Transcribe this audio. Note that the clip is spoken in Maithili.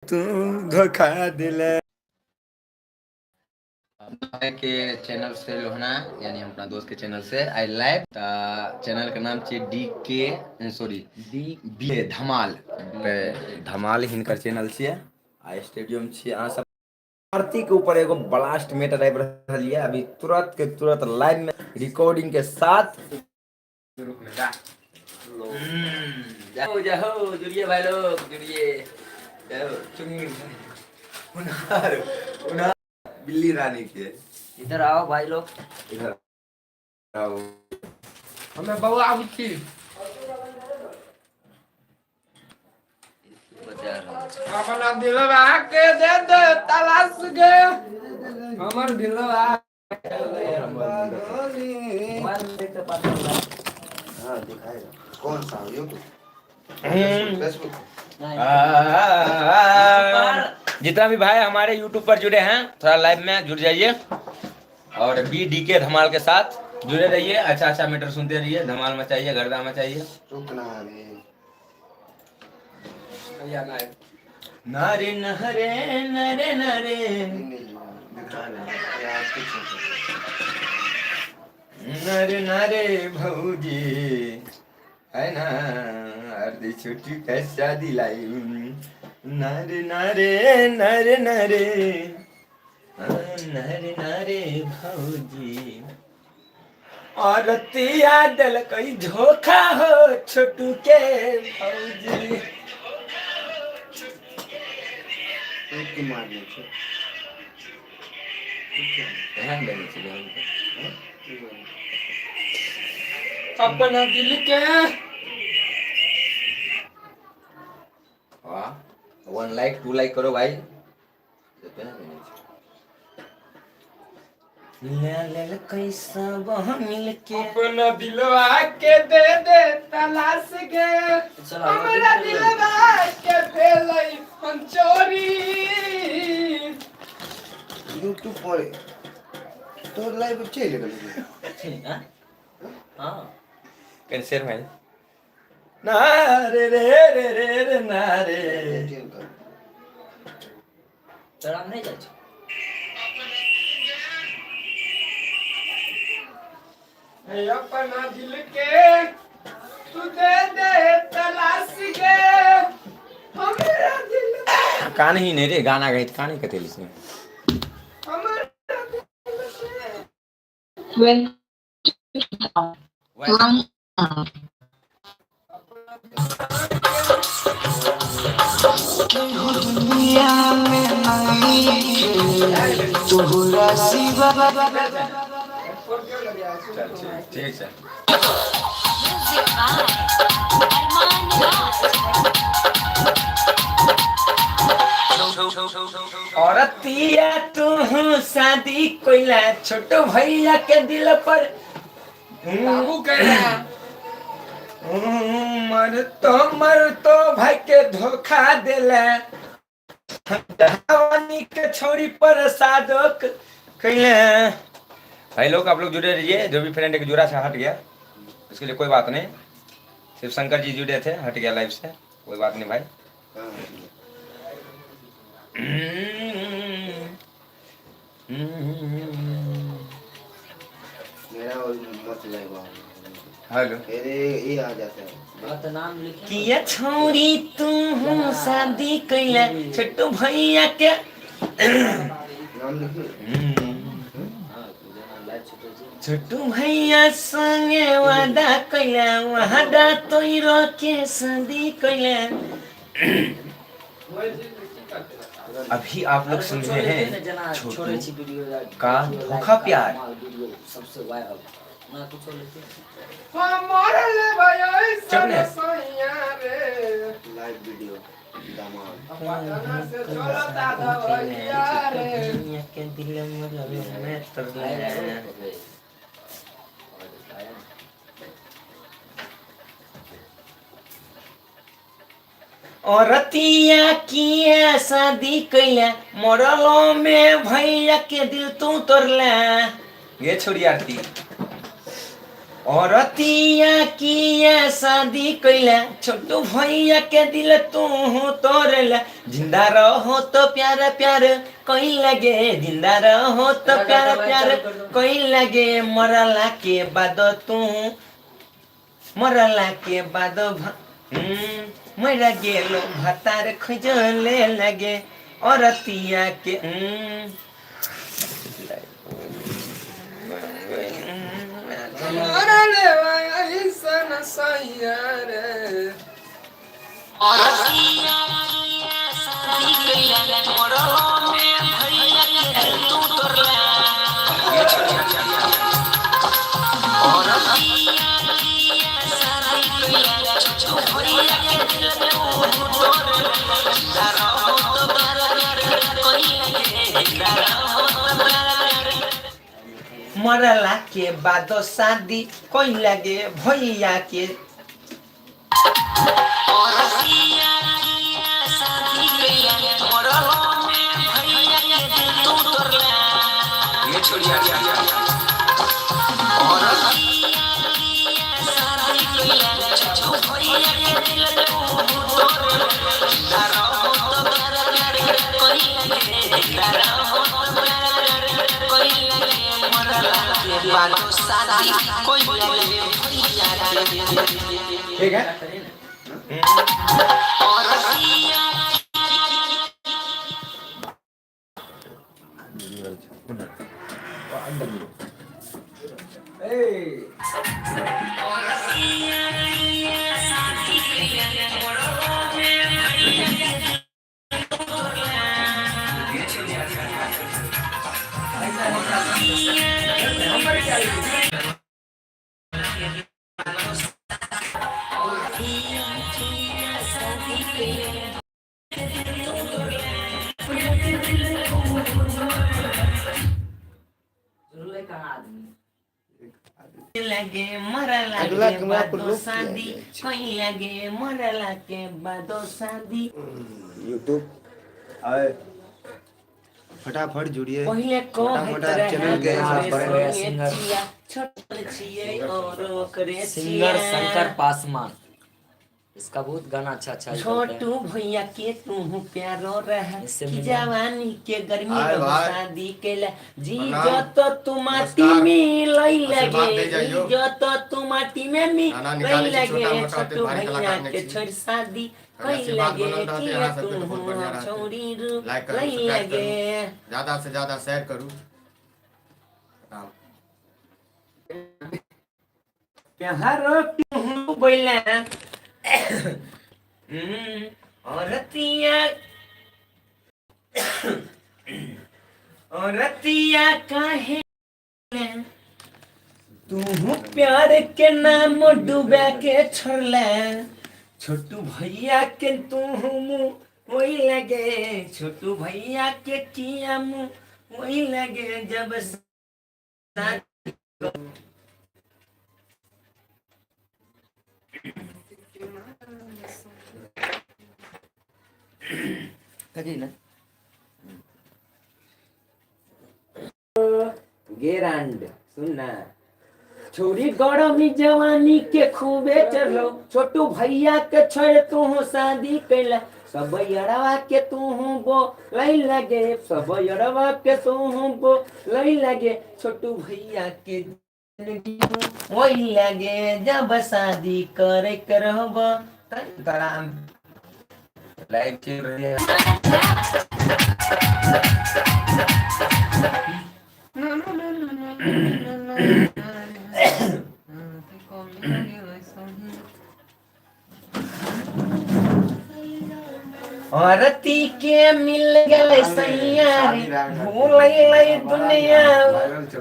तू धोखा दिले। अपना के चैनल से लोहना, यानी हम अपना दोस्त के channel Se I live. Channel के नाम छे डी के सॉरी डी बी धमाल। ते धमाल हिनकर चैनल छियै आ स्टेडियम छियै। अहाँ सब आरती के ऊपर एगो ब्लास्ट मेटर आबि रहल ये अभी तुरंत के तुरंत लाइव में रिकॉर्डिंग के साथ। जाओ जाओ, जुड़िए भाई लोग, जुड़िए। जाओ चुंगी उनार उनार बिल्ली रानी के। इधर आओ भाई लोग, इधर आओ। हमें बउआ आबै छी। बता रहा। अपना दिलवा के दे दे तलाश गे, हमर दिलवा। मोबाइल में देखते पाता हूँ। हाँ, दिखाएगा कौन सा? YouTube, Facebook. जितना भी भाई हमारे यूट्यूब पर जुड़े हैं, थोड़ा लाइव में जुड़ जाइए और बी डी के धमाल के साथ जुड़े रहिए। अच्छा अच्छा मैटर सुनते रहिए, धमाल मचाइए, गर्दा मचाइए। रुकना अभी। नरे नरे नरे नरे। नहीं, दिखा रहे यार कुछ। नरे नरे भौजी है ना, अर्धी छुट्टी कैसा दिलाई। नरे नरे नरे नरे नरे नरे भौजी, औरतिया दिल कई धोखा हो छोटू के भौजी। एक की मारने छे। ध्यान देने चाहिए। अपना दिल के। वाह, 1 लाइक 2 लाइक करो भाई। ले ले ले कैसा बह मिल के। अपना दिलवा के दे दे तलाश गे, हमरा दिलवा के भेलै हम चोरी। यूट्यूब पर तोर लाइव चलि गेल। हाँ। कैंसर भाई ना रे रे रे रे रे ना रे। चल कर। तोरा नहीं जाइ छौ। अपना दिल के तू दे दे तलाश गे, हमरा दिल। कान ही नहीं रे, गाना गई कान ही कते लिसने। हमरा दिल से। चल ठीक ठीक है। Music by Arman Raj. औरतिया तू शादी कोइला छोटो भैया के दिल पर काबू कैला। मर तो भाई के धोखा देला, जवानी के छोरी पर सादोक कैले। भाई लोग आप लोग जुड़े रहिए। जो भी फ्रेंड एक जुड़ा था हट गया, उसके लिए कोई बात नहीं। शिव शंकर जी जुड़े थे, हट गया लाइव से, कोई बात नहीं भाई। कहाँ हट गया? मेरा और मत लाइव आओ। हेलो। मेरे ये आ जाता है। हाँ, तो नाम लिखे। किया छोरी तू शादी कैले छोटू भैया के। नाम लिखिए। हाँ, जेना लाइव छुटै छै। छोटू भैया संगे वादा कैले, वादा तोरो के शादी कैले। अभी आप लोग सुन रहे हैं जेना छोटू छोड़ै छी वीडियो का धोखा प्यार। वीडियो सबसे वायरल ना कुछो लिखे। हमर लेबै चुप ने। सैया रे। लाइव वीडियो दामाद। पटना से चलता दवैया रे। भैया के दिल में तोड़ले। औरतिया किया शादी कैले, मरलो में भैया के दिल तू तोड़ले। ये छोड़ी आरती। औरतिया किया शादी कैला छोटू भैया के दिल तू तोड़ला, जिंदा रहो तो प्यार प्यार कोई लगे, जिंदा रहो तो प्यार प्यार कोई लगे, मरला के बाद तू, मरला के बाद मर गेलो भतार खोजले लगे औरतिया के। मरले ऐसन सैया रे। मरला के बाद शादी कोई लगे भैया के। ठीक है। जुड़ले कहाँ आदमी? लगे मरला अगला के कैमरा पर बादो लोग किया शादी जाए छै। कोई लगे मरला के बादो शादी। यूट्यूब आए फटाफट जुड़िए, पहिले छोटा कहैत मोटा रहे चैनल के हमरे सब्सक्राइब संगे सिंगर। छिया, छोटल छियै और ओकरे सिंगर छियै। शंकर पासवान, इसका बहुत गाना अच्छा अच्छा निकलता है। छोटू भैया के तू प्यारो रह इससे कि मिला। जवानी के गर्मी आए रहो भाई। शादी के ला जी प्रणाम। जो तो तू माटी नमस्कार। में लई आशीर्वाद लगे दे जाइयो। जी जो तो तू माटी में मी गाना लई निकाले छी, लगे छोटा मोटा ओते छोटू भारी भैया कलाकार नहि के छी। छोड़ शादी अगर कई आशीर्वाद लगे बनल रहतै किया अहाँ सबके तू तऽ बहुत बढ़िआँ रहतै। छौड़ी रू लाइक करू, लई सब्सक्राइब लगे। करू, ज्यादा से ज्यादा शेयर करू। प्रणाम। प्यारो क्यों बोला औरतिया औरतिया काहे तू प्यार के नाम डूबा के छोड़ला, छोटू भैया के तू मुँह वही लगे, छोटू भैया के किया मुँह वही लगे जब साथ। ना गेरांड सुनना छोरी गरमी जवानी के खूबे चढ़ो, छोटू भैया के छोड़ तू शादी कैला, सब अड़वा के तू बो लई लगे, सब अड़वा के तू बो लई लगे, छोटू भैया के जिंदगी वही लगे जब शादी करे करब तराम लाइव चल रही है। औरती के मिल गए सैया रे, भूल गई दुनिया। वायरल।